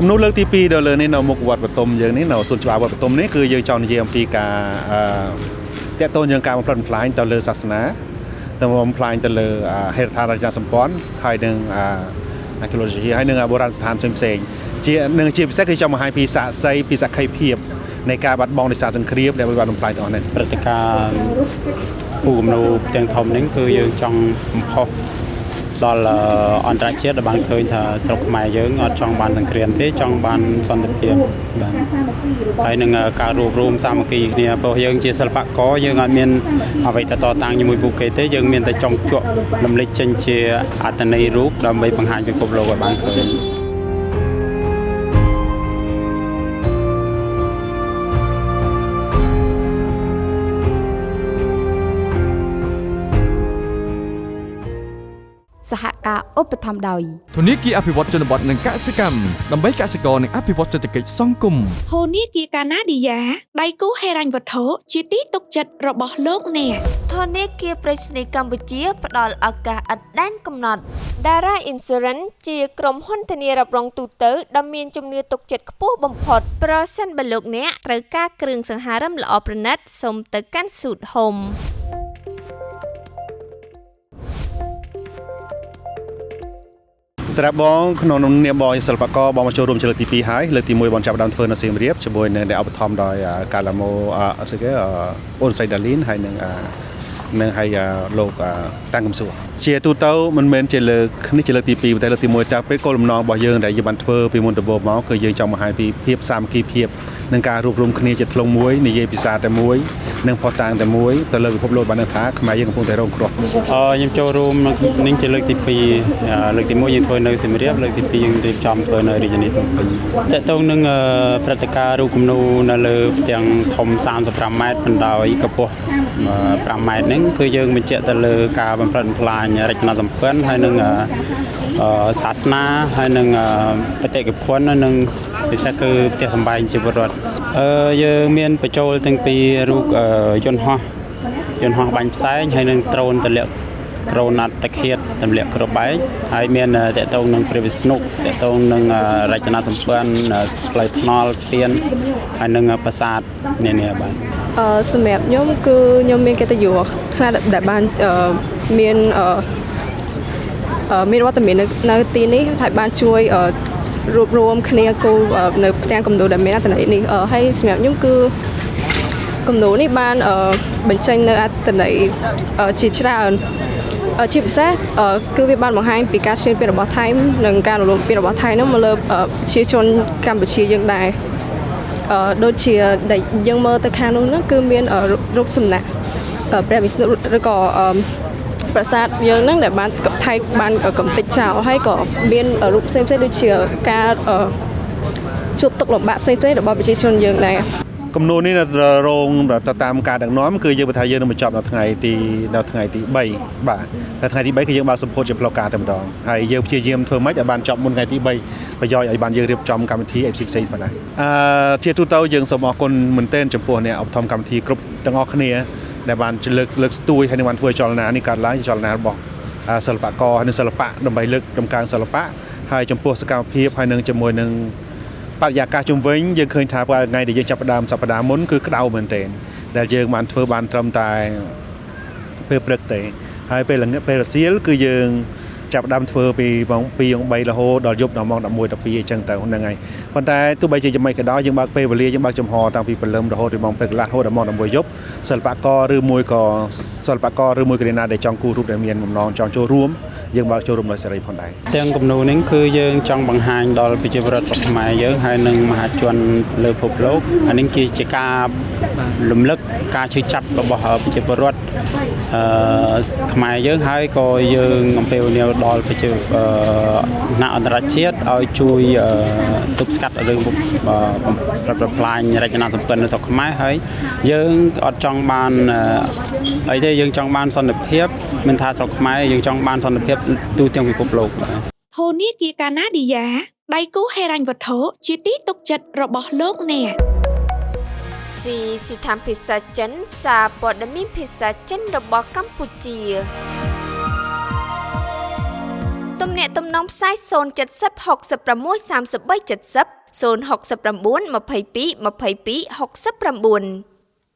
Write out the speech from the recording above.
គំនូរលើកទី2ដល់លើនេះនៅមុខវត្តបទុមយើងនេះនៅសួនច្បារវត្តបទុមនេះគឺយើងចង់និយាយអំពីការអឺតាក់ទងនឹងការបំផ្លិចបំផ្លាញទៅលើសាសនាទៅបំផ្លាញទៅលើហេដ្ឋារចនាសម្ព័ន្ធហើយនឹង archaeology ហើយនឹងបុរាណស្ថានផ្សេងៗជានឹងជាពិសេសគឺចង់បង្ហាញពីសាក្សីពីសក្ខីភាពនៃការបាត់បង់ដោយសារសង្គ្រាមដែលបានបំផ្លាញទាំងអស់នេះ ព្រឹត្តិការណ៍គូគំនូរផ្ទាំងធំនេះគឺយើងចង់បំផុសដល់អន្តរជាតិដែលបានឃើញថាស្រុកខ្មែរយើងអត់ចង់បានសង្គ្រាមទេចង់បានសន្តិភាពបាទហើយនឹងការរួបរួមសាមគ្គីគ្នាព្រោះយើងជាសិល្បករយើងអត់មានអ្វីទៅតតាំងជាមួយពួកគេទេយើងមានតែចង់ជក់រំលេចចេញជាអត្ថន័យរូបដើម្បីបង្ហាញពិភពលោកឲ្យបានឃើញ សហការឧបត្ថម្ភដោយ ធនាគារអភិវឌ្ឍជនបទនិងកសិកម្មដើម្បីកសិករនិងអភិវឌ្ឍសេដ្ឋកិច្ចសង្គម ធនាគារកាណាឌីយ៉ាដៃគូហិរញ្ញវត្ថុជាទីទុកចិត្តរបស់លោកអ្នក ធនាគារប្រៃសណីយ៍កម្ពុជាផ្ដល់ឱកាសឥតដែនកំណត់ Dara Insurance ជាក្រុមហ៊ុនធានារ៉ាប់រងទូទៅដ៏មានជំនឿទុកចិត្តខ្ពស់បំផុត ប្រសិនបើលោកអ្នកត្រូវការគ្រឿងសង្ហារឹមល្អប្រណិតសូមទៅកាន់ស៊ូតហូម សម្រាប់បងក្នុងនាមបងជាសិល្បករបងមកចូលរួមជាលើកទី2ហើយលើកទី1បងចាប់ផ្ដើមធ្វើនៅសៀមរាបជាមួយនឹងអ្នកឧបត្ថម្ភដោយកាឡាម៉ូអត់ស្អីគេអូនស្រីដាលីនហើយនឹងនឹងហើយលោកតាំងកំសួរជាទូទៅមិនមែនជាលើកនេះជាលើកទី2តែលើកទី1តែពេលគោលបំណងរបស់យើងដែលយើងបានធ្វើពីមុនដំបូងមកគឺយើងចង់បង្ហាញពីភាពសាមគ្គីភាពនិងការរួបរวมគ្នាជាធ្លុងមួយនិយាយភាសាតែមួយនិងផុសតាងតែមួយទៅលើពិភពលោកបានដឹងថាខ្មែរយើងកំពុងតែរងគ្រោះ ខ្ញុំចូលរួមនឹងជាលើកទី2លើកទី1យើងធ្វើនៅសៀមរាបលើកទី2យើងរៀបចំធ្វើនៅរាជធានីភ្នំពេញតកតងនឹងព្រឹត្តិការណ៍រូបគំនូរនៅលើផ្ទាំងធំ35ម៉ែត្របណ្ដោយកម្ពស់5ម៉ែត្រហ្នឹងគឺយើងបញ្ជាក់ទៅលើការបំផ្លិចបំផ្លាញរចនាសម្ព័ន្ធហើយនឹងសាសនាហើយនឹងបេតិកភណ្ឌនិងពិសេសគឺផ្ទះសម្បែងជីវរដ្ឋយើងមានបញ្ចូលទាំងពីរូបយន្តហោះបាញ់ផ្សែងហើយនឹងដ្រូនទម្លាក់ក្រូណាត់តឃាតទម្លាក់គ្រាប់បែកហើយមានតកតងនឹងព្រះវិស្ណុតកតងនឹងរចនាសម្ព័ន្ធផ្លូវថ្នល់ស្ពានហើយនឹងប្រាសាទនានាបាទ សម្រាប់ខ្ញុំគឺខ្ញុំមានកិត្តិយសខ្លាំងដែលបានមានមានវត្តមាននៅទីនេះហើយបានជួយរួបរวมគ្នាគូនៅផ្ទាំងគំនូរដែលមានអត្ថន័យនេះហើយសម្រាប់ខ្ញុំគឺគំនូរនេះបានបញ្ចេញនៅអត្ថន័យជាច្រើនជាពិសេសគឺវាបានបង្ហាញពីការឈ្លានពានរបស់ថៃនិងការរំលោភពានរបស់ថៃនោះមកលើប្រជាជនកម្ពុជាយើងដែរដូចជាដែលយើងមើលទៅខាងនោះហ្នឹងគឺមានរូបសំណាកព្រះវិស្ណុឬក៏ប្រាសាទយើងហ្នឹងដែលបានថៃបានកំទេចចោលហើយក៏មានរូបផ្សេងៗដូចជាការជួបទុក្ខលំបាកផ្សេងៗរបស់ប្រជាជនយើងដែរ គំនូរនេះនៅរោងទៅតាមការដឹកនាំគឺយើងបើថាយើងនឹងបញ្ចប់នៅថ្ងៃទី3បាទតែថ្ងៃទី3គឺយើងបើកសម្ពោធជាផ្លូវការតែម្ដងហើយយើងព្យាយាមធ្វើម៉េចឲ្យបានចប់មុនថ្ងៃទី3ប្រយោជន៍ឲ្យបានយើងរៀបចំកម្មវិធីអីផ្សេងៗផងដែរជាទូទៅយើងសូមអរគុណមែនទែនចំពោះអ្នកឧបត្ថម្ភកម្មវិធីគ្រប់ទាំងអស់គ្នាដែលបានលើកស្ទួយហើយនឹងបានធ្វើចលនានេះកើតឡើងចលនារបស់សិល្បករហើយនិងសិល្បៈដើម្បីលើកតម្កើងសិល្បៈហើយចំពោះសកម្មភាពហើយនឹងជាមួយនឹងបរិយាកាសជុំវិញយើងឃើញថាថ្ងៃដែលយើងចាប់ផ្ដើមសប្តាហ៍មុនគឺក្តៅមែនទែនដែលយើងបានធ្វើបានត្រឹមតែពេលព្រឹកទេហើយពេលពេលរសៀលគឺយើងចាប់ផ្ដើមធ្វើពីម៉ោង2ម៉ោង3រហូតដល់យប់ដល់ម៉ោង11 12អីចឹងទៅហ្នឹងហើយប៉ុន្តែទោះបីជាយ៉ាងម៉េចក៏ដោយយើងបើកពេលវេលាយើងបើកចំហតាំងពីព្រលឹមរហូតដល់ម៉ោង7កន្លះរហូតដល់ម៉ោង11យប់សិល្បករឬមួយក៏សិល្បករឬមួយក៏អ្នកណាដែលចង់គូររូបដែលមានបំណងចង់ចូលរួមយើងបើកចូលរួមដោយសេរីផងដែរ ទាំងគំនូរនេះគឺយើងចង់បង្ហាញដល់ប្រជាពលរដ្ឋស្រុកខ្មែរយើងហើយនិងមហាជនលើពិភពលោកអានេះគឺជាការរំលឹកការឈឺចាប់របស់ប្រជាពលរដ្ឋខ្មែរយើងហើយក៏យើងអំពាវនាវដល់ប្រជាថ្នាក់អន្តរជាតិឲ្យជួយទប់ស្កាត់រឿងបំផ្លាញរចនាសម្ព័ន្ធនៅស្រុកខ្មែរហើយយើងអត់ចង់បានអីទេយើងចង់បានសន្តិភាពមិនថាស្រុកខ្មែរយើងចង់បានសន្តិភាពទូទាំងពិភពលោកបាទ ធនាគារកាណាឌីយ៉ាដៃគូហិរញ្ញវត្ថុជាទីទុកចិត្តរបស់លោកអ្នក ស៊ីសិដ្ឋានភាសាចិនសារព័ត៌មានភាសាចិនរបស់កម្ពុជា ទំនាក់ទំនងផ្សាយ070 66 33 70 069 22 22 69។